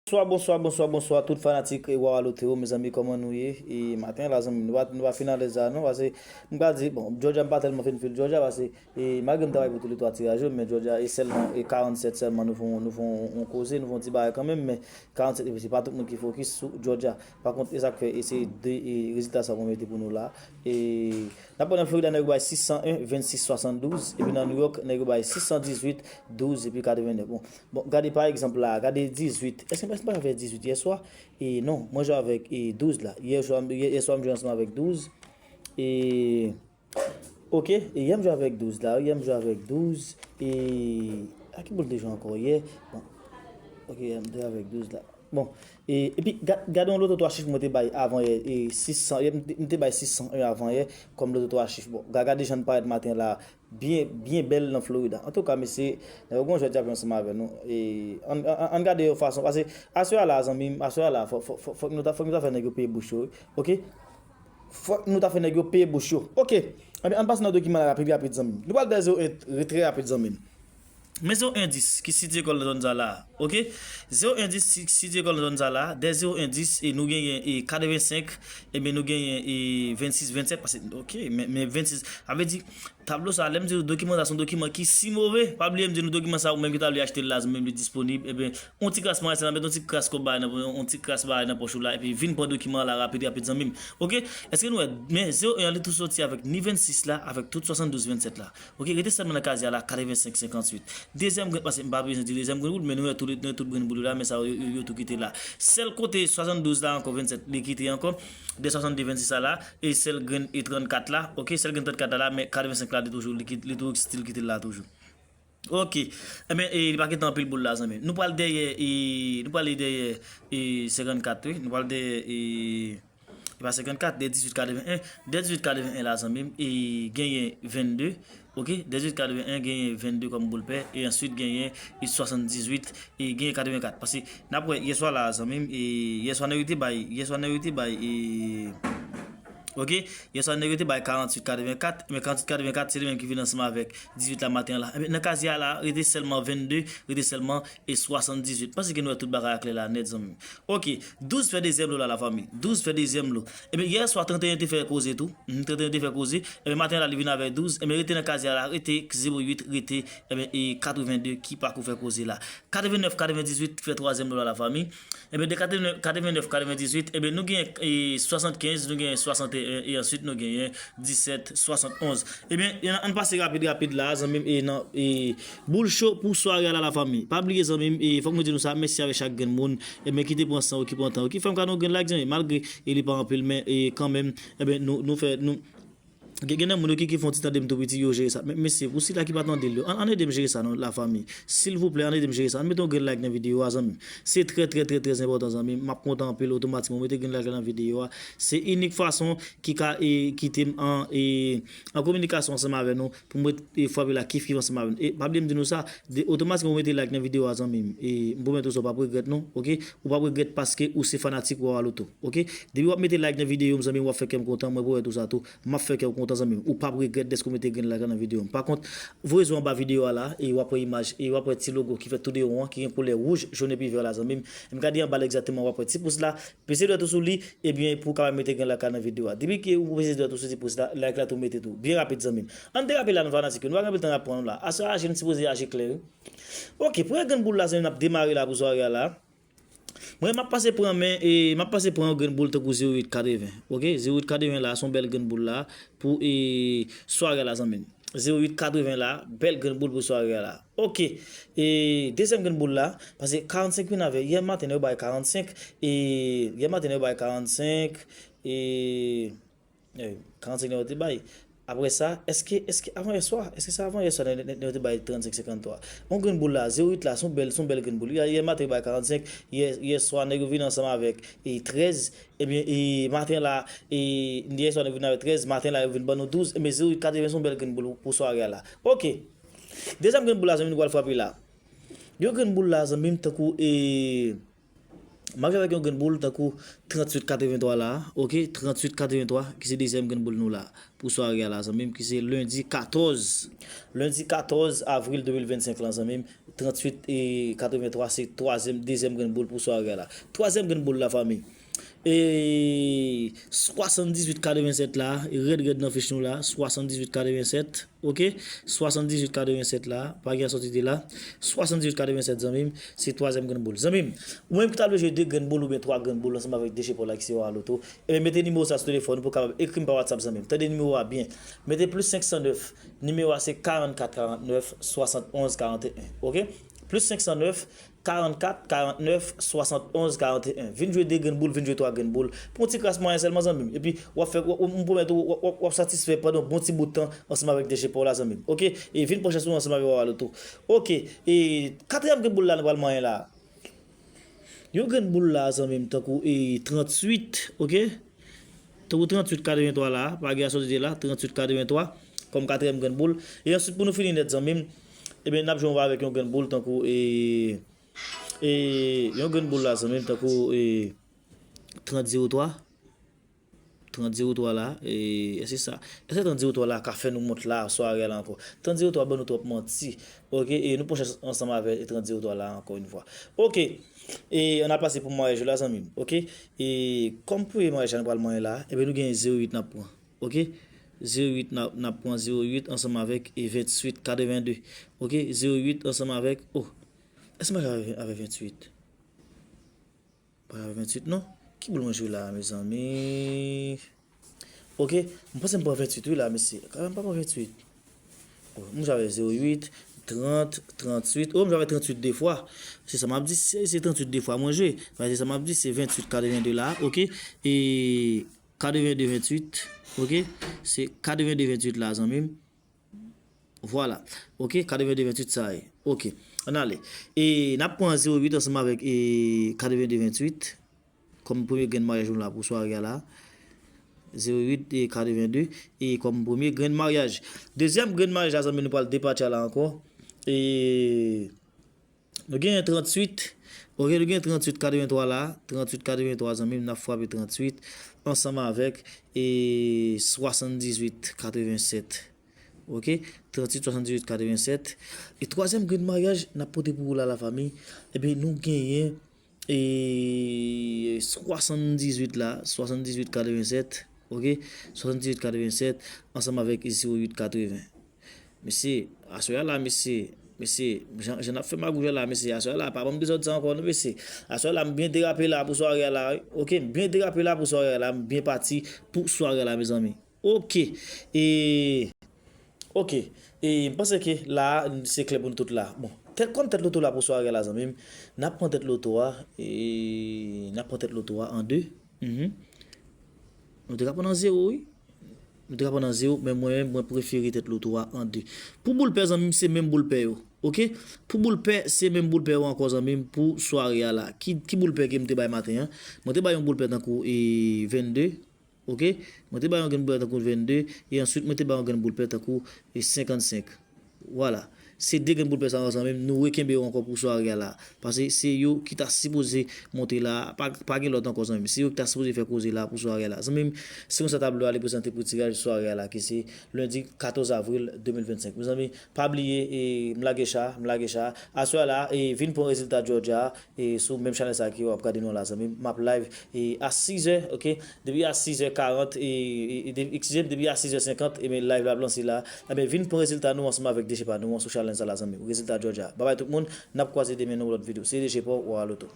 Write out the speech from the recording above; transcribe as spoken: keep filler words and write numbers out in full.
Bonswa, bonswa, bonswa, bonswa, tout fanatik e Wawa Loto yo, mezanmi, kòman nou ye? E maten la, zanmi, nou pa, nou pa fin alèz la, non, paske m ka di, bon, Georgia, m pa tèlman fin fil Georgia, paske, e malgre m travay pou tou le twa tiraj yo, men Georgia, e sèlman, e karannsèt sèlman, nou fè, nou fè yon koze, nou fè yon ti bagay kanmenm, men karannsèt, epi se pa tout moun ki fokis sou Georgia. Pa kont, e sa k fè, e se de, e rezilta sa mwen mete pou nou la. E n ap wè nan Florida, nèg yo bay sis san en, vennsis, swasanndouz, epi nan New York, nèg yo bay sis san dizuit, douz, epi katrevennèf. Bon, Bon, gade pa egzanp la, gade dizuit. Èske, èske m pa fè dizuit yè swa? E non, mwen jwe avèk e, douz la. Yè swa, yè, yè swa m jwe ansanm avèk douz. E, ok, e yè m jwe avèk douz la. Yè m jwe avèk douz. E, a ki boul m te jwe ankò yè? Bon, ok, yè m te avèk douz la. Bon, e, epi ga- gade yon loto twa chif mwen te bay avan yè, e sis san, yè m te- m te bay sis san en avan yè kòm loto twa chif. Bon, ga- gade jan l parèt maten la. Byen, byen bèl nan Florida. Antouka, mesye, nèg yo gon jwèt y ap jwe ansanm avè nou. E, ann, ann, ann gade yon fason, paske aswè a la, zanmi m, aswè a la, fò, fò, fò, fòk nou ta, fòk nou ta fè nèg yo peye bouch yo, wi. Ok? Fòk nou ta fè nèg yo peye bouch yo. Ok. Anben, ann pase nan dokiman la rapid, rapid, zanmi m. Nou pral dèyè zewo en trè rapid, zanmi m. Men zewo en dis ki sitiye kò l nan zòn sa la, ok? Zewo en dis ki sitiye kò l nan zòn sa la, dèyè zewo en dis, e nou genyen e katrevensenk, ebyen nou genyen e vennsis, vennsèt, paske, ok, men, men vennsis, sa vle di, Tablo sa, lè m di w dokiman sa se yon dokiman ki si move, pa bliye m di nou dokiman sa ou menm ki ta vle achte l la, menm li disponib, ebyen, yon ti kras mwen se la, met yon ti kras kòb bagay nan, yon ti kras bagay nan pòch ou la, epi vin pran dokiman la rapid, rapid, zanmi m. Ok? Èske nou wè, men zewo en an, li tou soti avèk ni vennsis la, avèk tout swasanndouz vennsèt la. Ok? Rete sèlman nan kazye a la, katrevensenk senkantuit. Dezyèm grenn, paske m pa bezwen di dezyèm grenn boul, men nou wè tout, nou wè tout grenn boul yo la, men sa yo, yo, yo tou kite la. Sèl kote swasanndouz la ankò, vennsèt, li kite ankò, de swasannde vennsis sa la, e sèl grenn e trannkat la, ok, sèl grenn trannkat la, la, men katrevensenk la, li toujou, li, kit- li toujou still kite l la toujou. Ok, ebyen, e, li pa kite anpil boul la, zanmi. Nou pral dèyè, e, nou pral dèyè, e, senkannkat, wi, nou pral dèyè, e, e pa senkannkat, de dizuit katreven en, de dizuit katreven en la, zanmi m, e, genyen vennde, ok, de dizuit katreven en genyen vennde kòm boul pè, e answit genyen, e, swasanndizuit, e genyen katrevenkat. Paske n ap wè yè swa la, zanmi m, e yè swa nèg yo te bay, yè swa nèg yo te bay, e, ok, yè swa nèg yo te bay karantuit katrevenkat, men karantuit katrevenkat, se li menm ki vin ansanm avèk dizuit la maten an la. Ebyen, nan kazye a la, rete sèlman vennde, rete sèlman e swasanndizuit. Panse ke nou wè tout bagay a klè la nèt, zanmi m. Ok, douz fè dezyèm lo la, lafanmi. Douz fè dezyèm lo. Ebyen, yè swa, tranteyen te fè koze tou. Mhm, tranteyen te fè koze. Ebyen, maten la, li vin avèk douz. Ebyen, rete nan kazye a la, rete zewo uit, rete, ebyen, e katrevennde ki pako fè koze la. Katrevennèf, katrevendizuit fè twazyèm lo la, lafanmi. Ebyen, de katrevennèf, katrevendizuit, ebyen, nou gen, e, swasannkenz, nou gen swasanteyen, e answit nou genyen disèt, swasannonz. Ebyen, ann pase rapid, rapid la, zanmi m, e nan, e, boul cho pou sware a la, lafanmi. Pa bliye, zanmi m, e fòk nou di nou sa, mèsi avèk chak grenn moun, ebyen, ki te pran san yo, ki pran tan yo, ki fè m kado yon grenn like, zanmi, malgre, e, li pa anpil, men, e, kanmenm, ebyen, nou, nou fè, nou, Gen, gen nan moun yo ki, ki fè yon ti tande m tou piti, yo jere sa. Men, mesye, pou sila ki pa tande l yo, ann, ann ede m jere sa, non, lafanmi. Silvouplè, ann ede m jere sa. Ann mete yon grenn like nan videyo a, zanmi m. Se trè, trè, trè, trè enpòtan, zanmi m. M ap kontan anpil otomatikman. Mete grenn like la nan videyo a. Se inik fason ki ka, e, kite m an, e, an kominikasyon ansanm avè nou, pou m ret, e, frape la kif kif ansanm avè nou. E pa bliye m di nou sa, de, otomatikman ou mete like nan videyo a, zanmi m. E m pwomèt ou sa, ou p ap regrèt, non. Ok? Ou p ap regrèt paske ou se fanatik Wawa Loto. Ok? Depi w ap mete like nan videyo m, zanmi m, w ap fè kè m kontan. Mwen pwomèt ou sa tou. M ap fè kè w kontan, zanmi m. Ou p ap regrèt dèske w mete grenn like la nan videyo m. Pa kont, voye zo anba videyo a la, e w ap wè imaj, e w ap wè ti logo ki fèt tou de won an, ki gen koulè wouj, jòn epi vè la, zanmi m. M ka di anba l egzakteman, w ap wè ti pous la, peze dwèt ou sou li, ebyen, pou w kapab mete grenn like la nan videyo a. Depi ke ou peze dwèt ou sou ti pous la, like la tou mete tou. Byen rapid, zanmi m. Ann derape la, nou fanatik yo. Nou pa gen anpil tan n ap pran la. Aswè a, je n sipoze aji klè, wi. Ok, premye grenn boul la, zanmi m, n ap demare la pou sware a la. Mwen, m ap pase pran men, e, m ap pase pran yon grenn boul tankou zewo uit katreven. Ok? Zewo uit katreven la, se yon bèl grenn boul la pou, e, sware la, zanmi m. Zewo uit katreven la, bèl grenn boul pou sware la. Ok. E, dezyèm grenn boul la, paske karannsenk vin avè, yè maten yo bay karannsenk, e, yè maten yo bay karannsenk, e, Eh, karannsenk nèg yo te bay. Apre sa, èske, èske avan yè swa? Èske se avan yè swa nèg, nèg, nèg yo te bay trannsenk senkanntwa? Yon grenn boul la, zewo uit la, se yon bèl, se yon bèl grenn boul. Yè, yè maten yo bay karannsenk, yè, yè swa nèg yo vin ansanm avèk, e, trèz, ebyen, e, maten la, e, yè swa nèg yo vin avèk trèz, maten la yo vin ban nou douz, ebyen, zewo uit katreven se yon bèl grenn boul pou sware a la. Ok. Dezyèm grenn boul la, zanmi, nou pral frape la. Yon grenn boul la, zanmi m, tankou, e, M ap jwe avèk yon grenn boul tankou tranntuit katrevenntwa la, ok? Tranntuit katrevenntwa, ki se dezyèm grenn boul nou la. Pou sware a la, zanmi m, ki se lendi katòz. Lendi katòz avril de mil vennsenk lan, zanmi m. Tranntuit e katrevenntwa, se twazyèm, dezyèm grenn boul pou sware a la. Twazyèm grenn boul la, fanmi. E swasanndizuit katrevensèt la, rèd rèd nan fich nou la, swasanndizuit katrevensèt. Ok, swasanndizuit katrevensèt la, pa gen sòti de la. Swasanndizuit katrevensèt, zanmi m, se twazyèm grenn boul. Zanmi m, ou menm ki ta vle jwe de grenn boul oubyen twa grenn boul ansanm avèk Deche Paw la ki se Wawa Loto, ebyen mete nimewo sa sou telefòn ou pou w kapab ekri m pa WhatsApp, zanmi m. Tande nimewo a byen. Mete plis senk san nèf, nimewo a se karannkat karannèf, swasannonz karanteyen. Ok? Plis senk san nèf, karannkat karannèf, swasannonz karanteyen. Vin jwe de grenn boul, vin jwe twa grenn boul. Pou yon ti kras mwayen sèlman, zanmi m. Epi, w ap fè, w, w, m pwomèt ou, w, w, w ap satisfè pandan yon bon ti bout tan ansanm avèk Deche Paw la, zanmi m. Ok? E vin pran chans ou ansanm avèk Wawa Loto. Ok. E katriyèm grenn boul la, nou pral mwayen la. Yon grenn boul la, zanmi m, tankou, e, tranntuit, ok? Tankou tranntuit katreventwa la, pa gen asòti de la, tranntuit katreventwa, kòm katriyèm grenn boul. E answit, pou nou fini nèt, zanmi m, ebyen, n ap jwe anba avèk yon grenn boul, tankou, e, e, yon grenn boul la, zanmi m, tankou, e, trant zewo twa. Trant zewo twa la, e, èske sa, èske trant zewo twa la ka fè nou mont la, sware a la ankò? Trant zewo twa ban nou twòp manti. Ok, e nou pran chans ansanm avè trant zewo twa la, ankò yon fwa. Ok, e ann al pase pou mwayen jou la, zanmi m. Ok, e kòm premye mwayen jou la nou pral mwayen la, ebyen nou gen zewo uit n ap pran. Ok, zewo uit n ap, n ap pran zewo uit ansanm avèk e venntuit katrevende. Ok, zewo uit ansanm avèk, oh, èske m pa avè, avè venntuit? Pa venntuit non. Ki boul mwen jwe la, mezanmi? Ok, m panse m pran venntuit wi la, mesye. Kanmenm, m pa pran venntuit. Oh, m jwe avè zewo uit, trant, tranntuit. Oh, m jwe avè tranntuit de fwa. Se sa m ap di, se, se tranntuit de fwa mwen jwe. Paske se sa m ap di, se venntuit katrevende la, ok? E katrevende venntuit, ok? Se katrevende venntuit la, zanmi m. Vwala. Ok, katrevende venntuit sa ye. Ok. Ann ale. E n ap pran zewo uit ansanm avèk, e, katrevende venntuit. Kòm premye grenn maryaj nou la pou sware a la. Zewo uit e katrevende. E kòm premye grenn maryaj. Dezyèm grenn maryaj la, zanmi, nou pral depatcha la ankò. E Nou genyen tranntuit. Ok, nou genyen tranntuit katreventwa la. Tranntuit katreventwa, zanmi m, n ap frape tranntuit ansanm avèk, e, swasanndizuit katrevensèt. Ok, tranntuit swasanndizuit katrevensèt. E twazyèm grenn maryaj n ap pote pou ou la, lafanmi. Ebyen, nou genyen, e, swasanndizuit la, swasanndizuit katrevensèt. Ok, swasanndizuit katrevensèt ansanm avèk zewo uit katreven. Mesye, aswè a la, mesye, mesye, jan, jan n ap fè magouj la, mesye, aswè a la, pa ban m dezòd sa ankò, non, mesye. Aswè a la, m byen derape la pou sware a la, wi. Ok, m byen derape la pou sware a la, m byen pati pou sware a la, mezanmi. Ok, e, ok, e, m panse ke la, se klè pou nou tout la. Bon, tèt, kòm tèt loto la pou sware a la, zanmi m, n ap pran tèt loto a, e, n ap pran tèt loto a an de. Mhm. Nou te ka pran nan zewo, wi. Nou te ka pran nan zewo, men mwen menm, mwen prefere tèt loto a an de. Pou boul pè, zanmi m, se menm boul pè yo. Ok? Pou boul pè, se menm boul pè yo ankò, zanmi m, pou sware a la. Ki, ki boul pè ke m te bay maten an? Mwen te bay yon boul pè tankou, e, vennde. Ok? Mwen te bay yon grenn boul pè tankou vennde. E answit, mwen te bay yon grenn boul pè tankou, e, senkannsenk. Vwala. Se de grenn boul pè sa yo, zanmi m, nou rekenbe yo ankò pou sware a la. Paske se yo ki ta sipoze monte la. Pa, pa gen lòt ankò, zanmi m. Se yo ki ta sipoze fè koze la pou sware a la. Zanmi m, se konsa tablo a li prezante pou tiraj sware a la, ki se lendi katòz avril de mil vennsenk. Mezanmi, pa bliye, e, m lage cha, m lage cha. Aswè a la, e, vin pran rezilta Georgia, e, sou menm chanèl sa ki w ap gade nou la, zanmi m. M ap live, e, a sizè, ok? Depi a sizè karant, e, e, e, de, eskize m, depi a sizè senkant, ebyen, live la ap lanse la. Ebyen, vin pran rezilta nou ansanm avèk dechepa nou an sou challenge sa la, zanmi m. Rezilta Georgia. Babay tout moun, n ap kwaze demen nan yon lòt videyo. Se dechepa w, Wawa Loto.